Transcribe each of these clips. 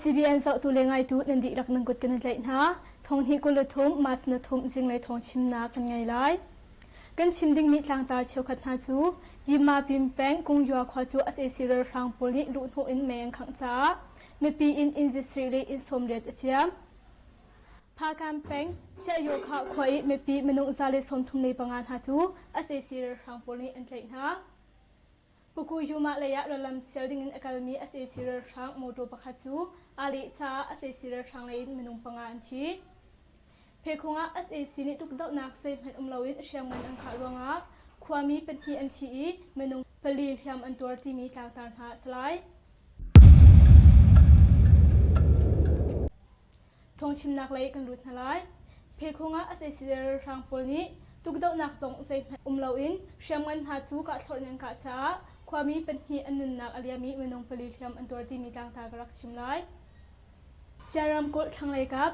CBN zohtu le ngaitu nan dihlak nan kut kan i tlaih hna. Thonghnih 23 March na thum zinglei thawng chimnak kan ngei lai. Kan chim dingmi tlangtar cheukhat hna cu Yima Pin peng Kungyua khua cu sac ralhrang pawl nih luhhnawh in mei an khangh caah mipi in inn zisri le inn sawmriat a ciam. Phakan peng Siayokha khua i mipi minung 135 hna cu sac ralhrang pawl nih an tlaih hna. Pukuyuma lei ah rallam sial dingin a kalmi sac ralhrang mawṭaw pakhat cu aa leh caah sac ralhrang lei in minung panga an thi. Phekhung ah sac nih tukdohnak zeihmanh um loin hriamngan an khah ruangah khuami pahnih an thi i minung pali hliam an tuar timi tlangtar hna a si lai. Thawngchimnak lei kan lut hna lai. Phekhung ah sac ralhrang pawl nih tukdohnak zong zeihmanh um loin hriamngan hna cu kahthlorh in an kah caah khuami pahnih an nunnak a liam i minung pali hliam an tuar timi tlangtar ka rak chim lai. Shan ramkulh thlanglei kap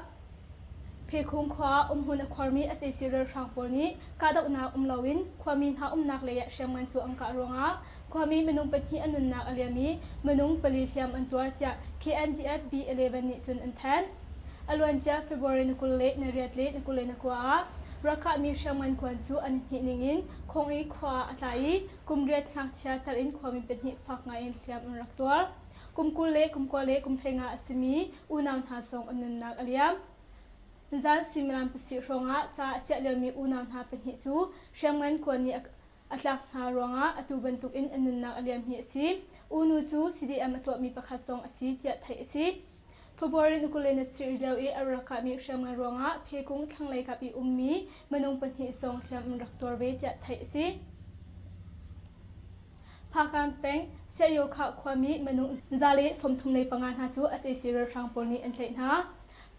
Phekhung khua ah umhmun a khuarmi sac ralhrang pawl nih kahdohnak um loin khuami hna umnak lei ah hriamngan cu an kah ruangah khuami minung pahnih an nunnak a liam i minung pali hliam an tuar tiah KNDF B11 nih cun an thanh. A luancia February ni 20 le ni riat le ni 29 ah rakhahmi hriamngan kuan cu an hnih ningin Khongi khua ah a tla i kum riat ngakchia tal in khuami pahnih fak ngaiin hliam an rak tuar. Kum 20 le kum kua le kum 15 a simi unau hna zong an nunnak a liam. Zan suimilam pasarih hrawngah ca a chiah liomi unau hna pahnih cu hriamngan kuan nih a tlak hna ruangah atu bantukin a nunnak a liam hi a si. Unu cu CDM a tuahmi pakhat zong a si tiah theih a si. February ni 20 na sir lio i a rak kahmi hriamngan ruangah Phekung thlanglei kap i ummi minung pahnih zong hliam an rak tuar ve tiah theih a si. Phakan peng Siayokha khuami minung 135 hna cu sac ralhrang pawl nih an tlaih hna.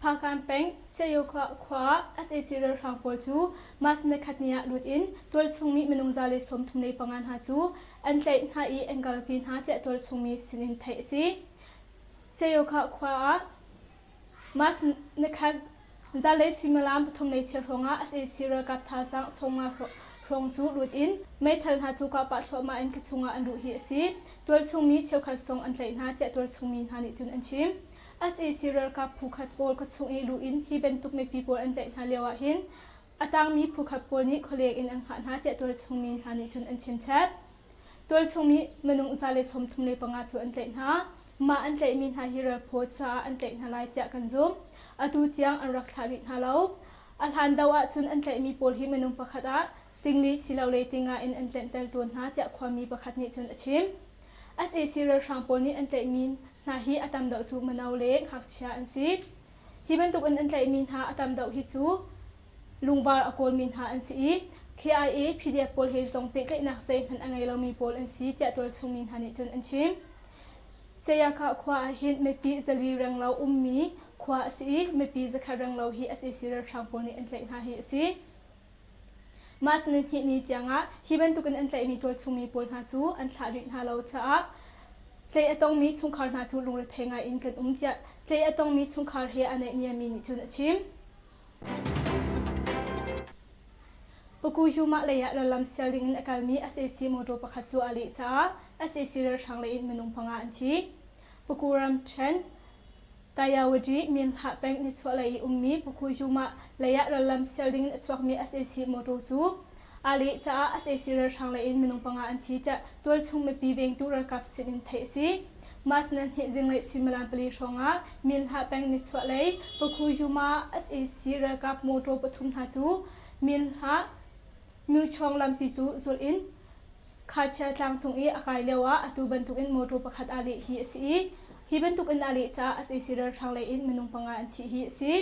Phakan peng Siayokha khua ah sac ralhrang pawl cu March nikhat ni ah lut in tualchung mi minung 135 hna cu an tlaih hna i an kalpi hna tiah tualchung mi sinin theih a si. Siayokha khua ah March nikhat zanlei suimilam pathum lei chia hrawngah sac ralkap thazaang sawmnga hrawng cu lut in meithal hna cu kah pah thluahmah in khuachung ah an luh hi a si. Tualchung mi cheukhat zong an tlaih hna tiah tualchung mi hna nih cun an chim. Sac ralkap phu khat pawl khuachung i luh in hi bantuk mipi pawl an tlaih hna lio ah hin a tangmi phu khat pawl nih khualeng in an hngah hna tiah tualchung mi hna nih cun an chim chap. Tualchung mi minung 135 cu an tlaih hna. Mah an tlaihmi hna hi ralphaw caah an tlaih hna lai tiah kan zumh. Atu tiang an rak thlah rih hna lo. A hlan do ahcun an tlaihmi pawl hi minung pakhat ah tingli silole tinga in an tlenhter tawn hna tiah khuami pakhat nih cun a chim. Sac ralhrang pawl nih an tlaihmi hna hi a tam deuh cu mino le ngakchia an si. Hi bantuk in an tlaihmi hna a tam deuh hi cu lungvar a kawlmi hna an si i KIA PDF pawl he zong pehtlaihnak zeihmanh a ngei lomi pawl an si tiah tualchungmi hna nih cun an chim. Sayakha khua ah hin mipi zali renglo ummi khua a si i mipi zakhat renglo hi sac ralhrang pawl nih an tlaih hna hi a si. Mah nihnih ni tiangah hi bantukin an tlaihmi tualchungmi pawl hna cu an thlah rih hna lo caah tlaih a tongmi chungkhar hna cu lungrethei ngai in kan um tiah tlaih a tongmi chungkhar he aa naihniammi nih cun a chim. Pakuhyumah lei ah rallam sial dingin a kalmi sac motor pakhat cu aa leh caah sac ralhrang lei in minung panga an thi. Paku ramṭhen Tayawadi Minhlah peng nichuahlei i ummi Pakuhyumah lei ah rallam sial dingin a chuakmi sac motor cu aa leh caah sac ralhrang lei in minung panga an thi tiah tualchung mipi vengtu ralkap sin in theih a si. March nihnih zinglei suimilam pali hrawngah Minhlah peng nichuahlei Pakhuyuma sac ralkap motor pathum hna cu Minhlah Myuchawng lampi cu zulh in Khachia tlang cung i a kai lio ah atu bantukin motor pakhat aa leh hi a si i hi bantukin aa leh caah sac ralhrang lei in minung panga an thih hi a si.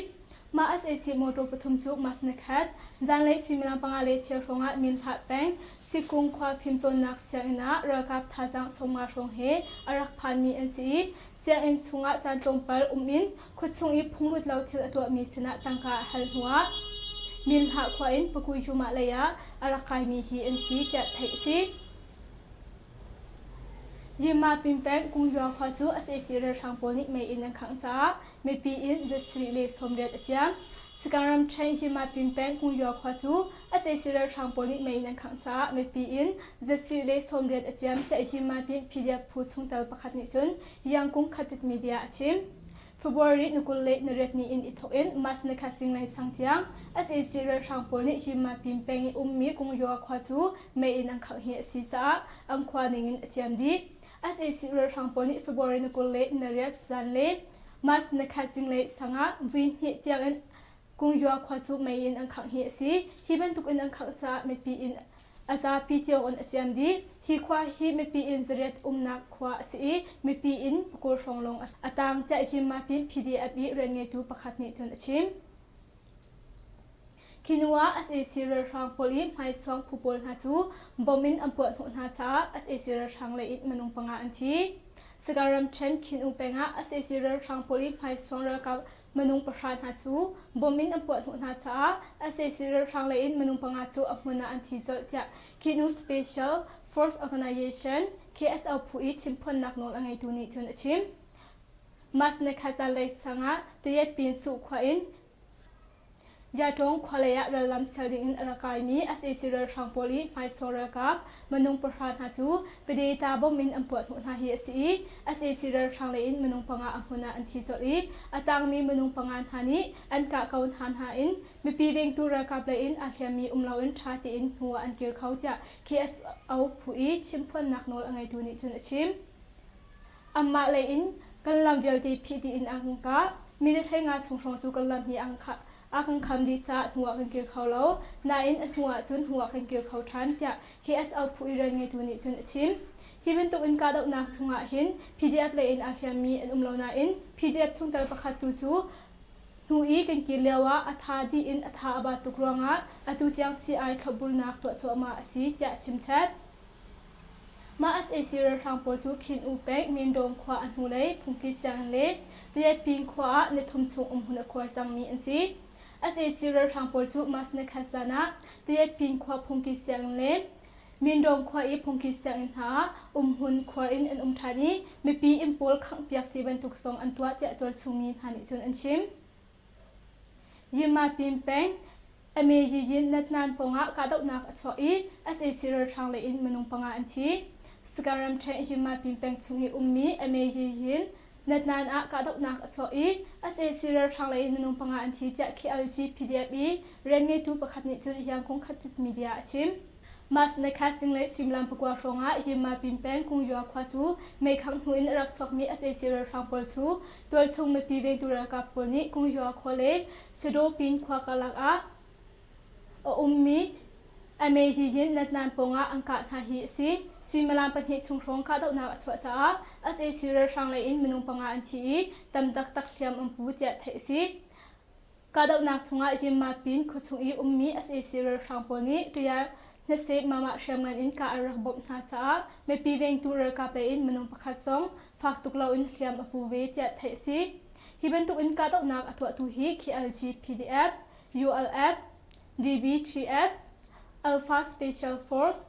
Mah sac motor pathum cu March nikhat zanlei suimilam panga le cheu hrawngah Minhlah peng Sikung khua fimcawnnak sianginn ah ralkap thazaang 50 hrawng he a rak phanmi an si i sianginn chungah caan tlawmpal um in khuachung i phunglut lo thil a tuahmi sinah tangka a hal hnuah Minhlah khua in Pakuijumah lei ah a rak kaimi hi an si tiah theih a si. Yima Pin peng Kungyua khua cu sac ralhrang pawl nih mei in an khangh caah mipi in 80 le 80 a ciam. Sagaing ramṭhen Yima Pin peng Kungyua khua cu sac ralhrang pawl nih mei in an khangh caah mipi in 80 le 80 a ciam tiah Yima Pin PDF phu chungtel pakhat nih cun Yangkung Khatit Media a chim. February ni 28 ni in i thawk in March ni khat zinglei sang tiang sac ralhrang pawl nih Yinmapin peng i ummi Kungyaw khua cu mei in an khangh hi a si caah an khua ning in a ciam dih. Sac ralhrang pawl nih February ni 28 zan le March ni khat zinglei sang ah vui hnih tiang in Kungyaw khua cu mei in an khangh hi a si. Hi bantuk in an khangh caah mipi in a zapi cio in a ciam dih. Hi khua hi mipi in zariat umnak khua a si i mipi in pakul hrawng lawng a tang tiah Yinmapin PDF i rianngeitu pakhat nih cun a chim. Khi hnu ah sac ralhrang pawl i hmaichuang phu pawl hna cu bom in an puah hnawh hna caah sac ralhrang lei in minung panga an thi. Sagaing ramṭhen Khin U peng ah sac ralhrang pawl i hmaichuang ralkap Minung pahra hna cu bom in an puah hnawh hna caah sac ralhrang lei in minung panga cu a hmun ah an thi colh tiah Kinu Special Force Organization KSO phu i chimphuannak nawl a ngeitu nih cun a chim. Mas Nekhaza lei sang ah Tayetpin Suh khua in Yatawng khua lei ah rallam ser ding in a rak kaimi sac ralhrang pawl i hmaisuang ralkap minung pahra hna cu Pedeta bom in an puah hnawh hna hi a si i sac ralhrang lei in minung panga a hmun ah an thi colh i a tangmi minung panga hna nih an kah ko hna hna in mipi vengtu ralkap lei in aa hliammi um loin ṭha tein hnu ah an kir kho tiah KSO phu i chimphuannak nawl a ngeitu nih cun a chim. Anmah lei in kan lam vialte phih dih in an kan kah. Minute 15 chung hrawng cu kan lam hi an a kan kham dih caah hnu ah kan kir kho lo. Nain a hnu ah cun hnu ah kan kir kho ṭhan tiah KSO phu i rian ngeitu nih cun a chim. Hi bantuk in kahdohnak chungah hin PDF lei in aa hliammi an um lo nain PDF chungtel pakhat tu cu hnu i kan kir lio ah a tha dih in a tha a bat tuk ruangah atu tiang sii-ai thlopbulnak tuah cuahmah a si tiah a chimchap. Mah sac ralhrang pawl cu Khin U peng Mindawng khua a hnulei phungki sianginn le Tayetpin khua ah nithum chung umhmun a khuar cangmi an si. Sac ralhrang pawl cu March nikhat zan ah Tayetpin khua phungki sianginn le Mindawng khua i phungki sianginn hna ah umhmun khuar in an um ṭhan i mipi inn pawl khanghpiak ti bantuk zong an tuah tiah tualchungmi hna nih cun an chim. Yinmapin peng Ameyiyin Natnan pawngah kahdohnak a chuah i sac ralhrang lei in minung panga an thi. Sagaing ramṭhen Yinmapin peng chung i ummi Ameyiyin Natnan ah kahdohnak a chuah i sac ralhrang lei in minung panga an thi tiah KLG PDF i rianngeitu pakhat nih cun Yangon Khatit Media a chim. March nikhat zinglei suimilam pakua hrawngah Yinmapin peng Kungyua khua cu meikhangh hnu in a rak chuakmi sac ralhrang pawl cu tualchung mipi vengtu ralkap pawl nih Kungyua khua le Sadawpin khua karlak ah a ummi Ameyyin Natnan pawngah an kah hna hi a si. Suimilam pahnih chung hrawng kahdohnak a chuah caah sac ralhrang lei in minung panga an thi i tam taktak hliam an pu tiah theih a si. Kahdohnak chungah Yinmapin khuachung i ummi sac ralhrang pawl nih Ṭial hnaseh mamah hriamngan in kah an rak bawmh hna caah mipi vengtu ralkap lei in minung pakhat zong fak tuk loin hliam a pu ve tiah theih a si. Hi bantuk in kahdohnak a tuahtu hi KLG PDF, ULF, DBTF, Alpha Special Force,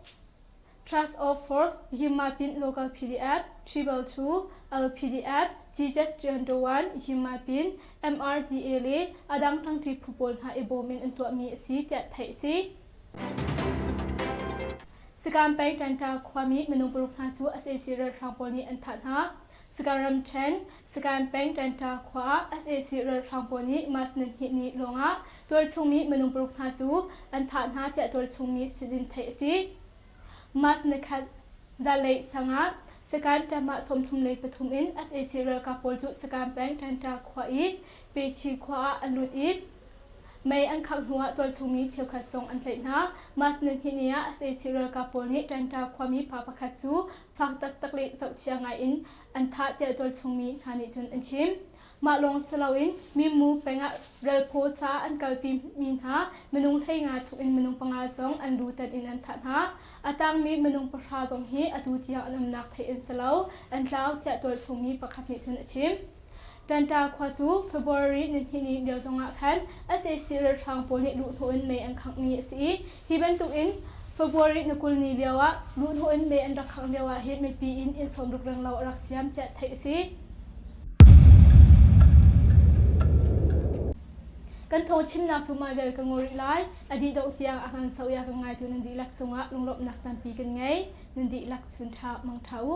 Trust of Force, Yinmapin Local PDF, Tribal 2, LPDF, GJS 301, Yinmapin, MRDA le a dang ṭangṭi phu pawl hna i bawm in an tuahmi a si tiah theih a si. Sagaing peng Tanta khuami minung paruk hna cu sac ralhrang pawl nih an thah hna. Sagaing ramṭhen Sagaing peng Tanta khua ah sac ralhrang pawl nih March ni hnih ni lawngah tualchungmi minung paruk hna cu an thah hna tiah tualchungmi sinin theih a si. March nikhat zanlei sang ah Sagaing ṭamah 33 in sac ralkap pawl cu Sagaing peng Tanta khua i Pechi khua ah an lut i Mei an khangh hnuah tualchungmi cheukhat zong an tlaih hna. March nihnih ni ah sac ralkap pawl nih Tanta khuami pa pakhat cu fak taktak le zohchia ngaiin an thah tiah tualchungmi hna nih cun an chim. Mah lawng si loin Mimu peng ah ralphaw caah an kalpi mi hna minung 15 chungin minung panga zong an lu tan in an thah hna. A tangmi minung pahra zong hi atu tiang an umnak theih an si lo, an tlau tiah tualchungmi pakhat nih cun a chim. Tanta khua cu February nihnih ni lio zongah khan sac ralhrang pawl nih luhhnawh in mei an khanghmi a si i hi bantukin February ni 20 ni lio ah luhhnawh in mei an rak khangh lio ah hin mipi inn inn sawmruk renglo a rak ciam tiah theih a si. Kan thawngchimnak cu mah vial ka ngol rih lai. A dih deuh tiang a kan soh i a kan ngaitu nan dihlak cungah lunglawmhnak tampi kan ngei. Nan dihlak chun ṭha mangṭha u.